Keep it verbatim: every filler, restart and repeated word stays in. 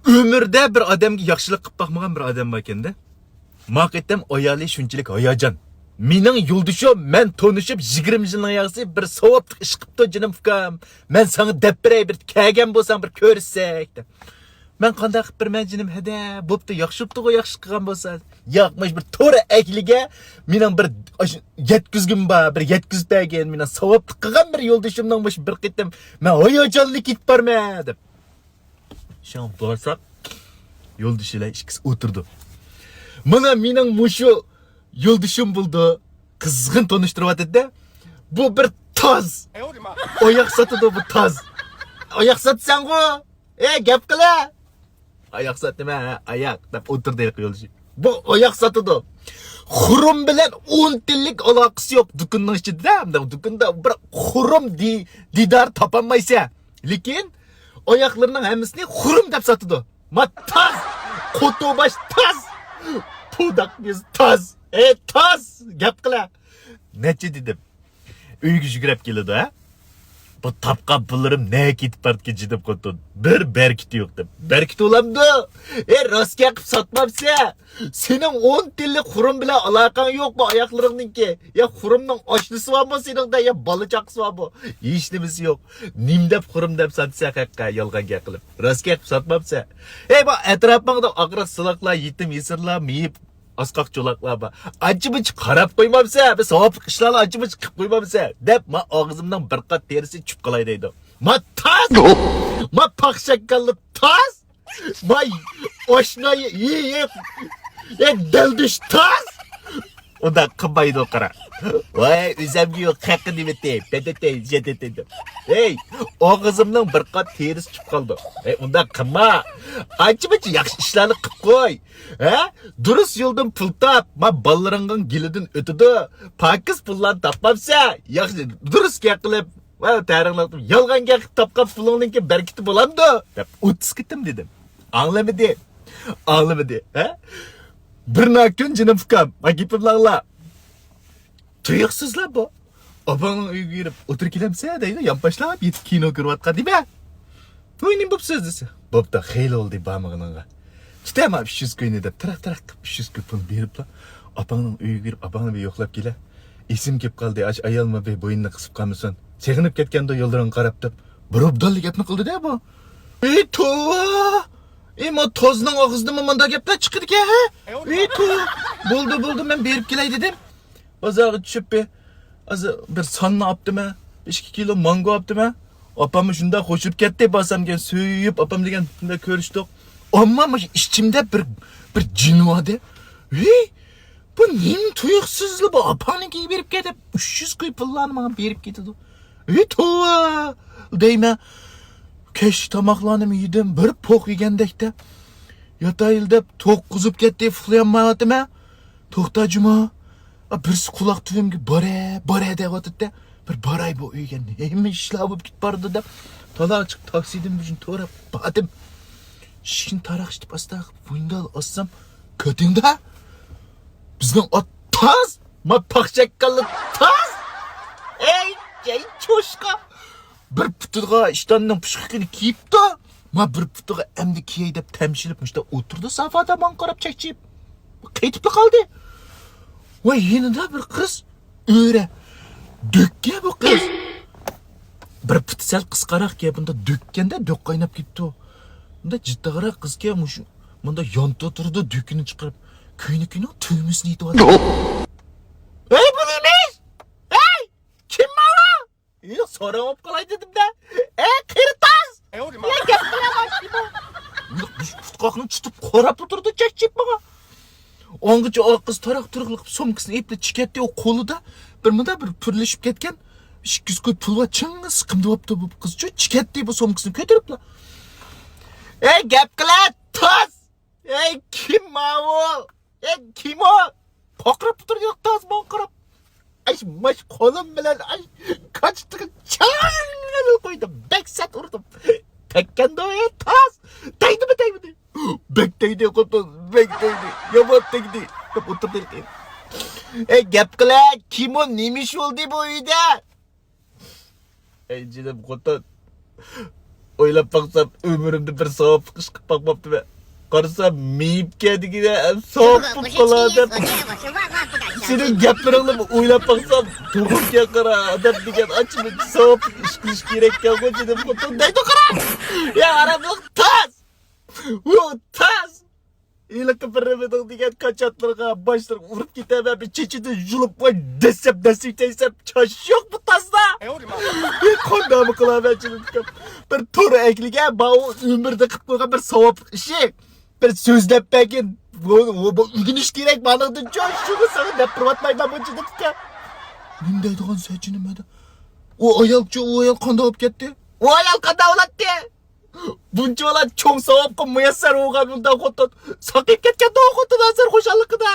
ئۆمرىدە بىر ئادەمگە ياخشىلىق قىلىپ باقمىغان بىر ئادەم بار ئىكەن-دە. ما قېتىم ئايالى شۇنچىلىك ھاياجان. مېنىڭ يولدىشىم، مەن تونۇشۇپ يىگىرمە يىلنىڭ ياغىسى بىر ساۋابلىق ئىش قىپتۇ، جېنىم ئۇكام. مەن ساڭا دەپ بېرەي، بىر كەلگەن بولساڭ، بىر كۆرۈشسەك، دەپ. مەن قانداق قىلىپ بېرىمەن، جېنىم؟ ھەدە، بوپتۇ، ياخشى بوپتۇغۇ، ياخشى قىلغان بولسا. ياق، مانا بىر تور ئەھلىگە مېنىڭ بىر ئاشۇ يەتكۈزگۈم بار، بىر يەتكۈزۈپ بەرگىن، مېنىڭ ساۋابلىق قىلغان بىر يولدىشىمنىڭ مۇشۇ بىر قېتىم مەن ھاياجانلىنىپ كېتىپ بارمەن، دەپ. شۇڭا بارساق، يولدىشى بىلەن ئىككىسى ئولتۇردۇق. مانا مېنىڭ مۇشۇ يولدىشىم بولدى. قىزغىن تونۇشتۇرۇۋاتىدۇ-دە. بۇ بىر تاز. ئاياق ساتىدۇ بۇ تاز. ئاياق ساتىسەنغۇ؟ ئەي، گەپ قىلە. ئاياق ساتىمەن، ھە، ئاياق، دەپ ئولتۇردى ھېلىقى يولدىشى. بۇ ئاياق ساتىدۇ. خۇرۇم بىلەن ئون تىيىنلىك ئالاقىسى يوق دۇكىنىنىڭ ئىچىدە، مۇنداق دۇكىندا بىر خۇرۇم دى-، دىدار تاپالمايسەن. لېكىن ئاياقلىرىنىڭ ھەممىسىنى خۇرۇم دەپ ساتىدۇ. ما تاز! قوتۇ باش تاز! پۇداق يۈز تاز! ئەي تاز! گەپ قىلە! نەچچە دېدىم. ئۆيگە يۈگۈرۈپ كېلىدۇ، ھە؟ بۇ تاپقان پۇللىرىم نەگە كېتىپ بارىدىكىن، جېنىم خوتۇن؟ بىر بەرىكىتى يوق، دەپ. بەرىكىتى بولامدۇ؟ ئەي، راست گەپ قىلىپ ساتمامسەن؟ سېنىڭ ئون تىيىنلىق خۇرۇم بىلەن ئالاقەڭ يوقمۇ ئاياقلىرىڭنىڭكى؟ يا خۇرۇمنىڭ ئاشنىسى بارمۇ سېنىڭدە، يا بالا چاقىسى بارمۇ؟ ھېچنېمىسى يوق. نېمە دەپ خۇرۇم دەپ ساتىسەن خەققە، يالغان گەپ قىلىپ؟ راست گەپ قىلىپ ساتمامسەن؟ ھەي، بۇ ئەتراپىڭدا ئاغرىق سىلاقلار، يېتىم يېسىرلار، مېيىپ ئاسقاق چولاقلار بار. ئانچە-مۇنچە قاراپ قويمامسەن؟ بىر ساۋابلىق ئىشلارنى ئانچە-مۇنچە قىلىپ قويمامسەن؟ دەپ، ما ئاغزىمنىڭ بىر قات تېرىسى چۈشۈپ قالاي دەيدۇ. ما تاز! ما پاخشاكاللى تاز! ما ئاشنا يېيىپ، يە دەلدۈش تاز! ئۇنداق قىلمايدۇ، قارا. ۋاي، ئۆزەمگە يوق، خەققە نېمىتى، پەتەتەي، جەتەتەي دەپ. ھەي، ئاغزىمنىڭ بىر قات تېرىسى چۈشۈپ قالدى. ھەي، ئۇنداق قىلما. ئانچە-مۇنچە ياخشى ئىشلارنى قىلىپ قوي. ھە؟ دۇرۇس يولدىن پۇل تاپ، ما بالىلىرىڭنىڭ گېلىدىن ئۆتىدۇ. پاكىز پۇللارنى تاپمامسەن؟ ياخشى، دۇرۇس گەپ قىلىپ، ۋە تەرىڭلەپ، يالغان گەپ قىلىپ تاپقان پۇلۇڭنىڭكى بەرىكىتى بولامدۇ؟ دەپ ئوتتۇز قېتىم دېدىم. ئاڭلىمىدى. ئاڭلىمىدى. ھە؟ بىرنا كۈن جېنىم ئۇكام، ما گېپىمنى ئاڭلا. تۇيۇقسىزلا بۇ. ئاپاڭنىڭ ئۆيىگە بېرىپ ئولتۇرۇپ كېلەمسە دەيدۇ، يانپاشلاپ يېتىپ كىنو كۆرۈۋاتقان دېمە. ۋوي، نېمە بوپسىز دېسە، بوپتۇ، خېلى بولدى بارمىغىنىڭغا. كېتە ما ئۈچ يۈز كوينى دەپ، تىراق تىراق قىلىپ ئۈچ يۈز كوي پۇلنى بېرىپلا، ئاپاڭنىڭ ئۆيىگە بېرىپ، ئاپاڭنى بىر يوقلاپ كېلە. ئېسىم كېلىپ قالدى، ئاش ئايالمۇ بىر بوينىنى قىسىپ قالمىسۇن. سېغىنىپ كەتكەندۇ يوللىرىڭغا قاراپ دەپ، بىر ئوبدانلا گەپنى قىلدى-دە بۇ. ئى توۋا! ئى، ما تازنىڭ ئاغزىدىنمۇ مۇنداق گەپلەر چىقىدىكەن، ھە؟ ئى توۋا! بولدى، بولدى، مەن بېرىپ كېلەي دېدىم. بازارغا چۈشۈپ بىر، ھازىر بىر ساننى ئاپتىمەن، بىر ئىككى كىلو مانگو ئاپتىمەن. ئاپاممۇ شۇنداق خوشلىنىپ كەتتى، بارسامكەن سۆيۈپ ئاپام دېگەن كۈندە كۆرۈشتۇق. ئەمما مۇشۇ ئىچىمدە بىر، بىر جىن بار ئىدى. ھېي، بۇ نېمە تۇيۇقسىزلا بۇ ئاپاڭنىڭكىگە بېرىپ كەت دەپ، ئۈچ يۈز كوي پۇللارنى ماڭا بېرىپ كېتىدۇ. ھېي، توۋا دەيمەن. كەچلىك تاماقلارنىمۇ يېدىم، بىر پوق يېگەندەكتە. ياتايلى دەپ توققۇزۇپ كەتتى، ئۇخلىيالمايۋاتىمەن. توختا جۇما. ئا، بىرسى قۇلاق تۈۋىمگە بارە، بارە دەۋاتىدىدە. بىر باراي بۇ ئۆيگە، نېمە ئىشلار بولۇپ كېتىپ بارىدۇ دەپ، تالا چىقىپ تاكسىدىن بىر تورەپ باردىم. ئىشىكنى تاراق ئېتىپ ئاستا قىلىپ ۋىندال ئاچسام، كۆتۈڭدە بىزنىڭ ئات تاز، ما پاخشاكاللا تاز. ئەي، ئەي، چوشقا. بىر پۇتىغا ئىشتاننىڭ پۇچقىقىنى كىيىپتۇ. ما بىر پۇتىغا ئەمدى كىيەي دەپ تەمشىلىپ مۇشتا ئولتۇردى سافادا ماڭا قاراپ چەكچىيىپ. قېتىپلا قالدى. ۋاي يېنىدا بىر قىز ئۆرە. دۆككە بۇ قىز. بىر پۇتى سەل قىسقاراقكەن، بۇندا دۆككەندە دۆك قايناپ كېتىپتۇ. بۇندا جىتتىغىراق قىزكەن، مۇشۇ مۇندا يانتۇ تۇرىدۇ، دۆكىنى چىقىرىپ كۆينىكىنىڭ تۈگمىسىنى ئېتىۋاتىدۇ. ھەي بۇ نېمە ئىش؟ ھەي! كىم ماۋۇ؟ ئېنىق سوراپ قالاي دېدىم-دە. ئەي، قېرى تاز! يا گەپ قىلە باشلىدى. ئېنىق مۇشۇ پۇتقاقنى تۇتۇپ قاراپلا تۇرىدۇ، چەكچىيىپ ماڭا. ئاڭغىچە ئا قىز تاراق-تۇرۇق قىلىپ سومكىسىنى ئېلىپلا چىكەتتى، ئۇ قولىدا بىر مۇندا بىر پۈرلىشىپ كەتكەن ئىككى يۈز كوي پۇل بار، چىڭ سىقىمدىۋاپتۇ بۇ قىزچۇ، چىكەتتى بۇ سومكىسىنى كۆتۈرۈپلا. ئەي، گەپ قىلە، تاز! ئەي، كىم ماۋۇ؟ ئەي، كىم ئۇ؟ پاقىراپ تۇرۇپ تاز ماڭا قاراپ. ئاش، ماش قولۇم بىلەن، ئاش، كاچىتىغا چاڭ قويدۇم. بەك سەت ئۇردۇم. تەگكەندۇ، ئەي، تاز؟ تەگدىمۇ تەگمىدى؟ بەك تەگدى، خوتۇن، بەك تەگدى. يامان تەگدى. دەپ ئولتۇردى. ئەي، گەپ قىلە، كىم ئۇ؟ نېمە ئىش بولدى بۇ ئۆيدە؟ ئەي جېنىم خوتۇن، ئويلاپ باقسام، ئۆمرۈمدە بىر ساۋابلىق ئىش قىلىپ باقماپتىمەن. قارىسام، مېيىپكەن دېگىنە ساۋاب بولۇپ قالار دەپ. سېنىڭ گەپلىرىڭنى ئويلاپ باقسام، توغرىكەن قارا، ئادەم دېگەن ئانچە ساۋابلىق ئىش قىلىش كېرەككەنغۇ جېنىم خوتۇن دەيدۇ قارا. يا ھاراملىق تاس! ئۇ تاس! ھېلىقى بىر رېمىدىڭ دېگەن كاچاتلىرىغا باشلىرىغا ئۇرۇپ كېتەمەن، بىر چېچىدىن يۇلۇپ، ۋاي دەسسەپ دەسسەپ دەيسەم، چاش يوق بۇ تاستا. ھېي، قانداقمۇ قىلامەن جېنىم ئۇكام. بىر تور ئەكلىگە، ماۋۇ ئۆمرىدە قىلىپ قويغان بىر ساۋابلىق ئىشى. بىر سۆزلەپ بەرگىن. بۇ، بۇ، بۇ ئۆگىنىش كېرەك مانىڭدىن چوش. شۇنى ساڭا دەپ تۇرۇۋاتمايمەن بۇ جېنىم ئۇكام. نېمە دەيدىغان سەن جېنىم ھەدە؟ ئۇ ئايالچۇ، ئۇ ئايال قانداق بولۇپ كەتتى؟ ئۇ ئايال قانداق بولاتتى؟ بۇنچىۋالا چوڭ ساۋابقا مۇيەسسەر بولغان بۇنداق خوتۇن ساقىيىپ كەتكەندۇ خوتۇن ھازىر خۇشاللىقىدا.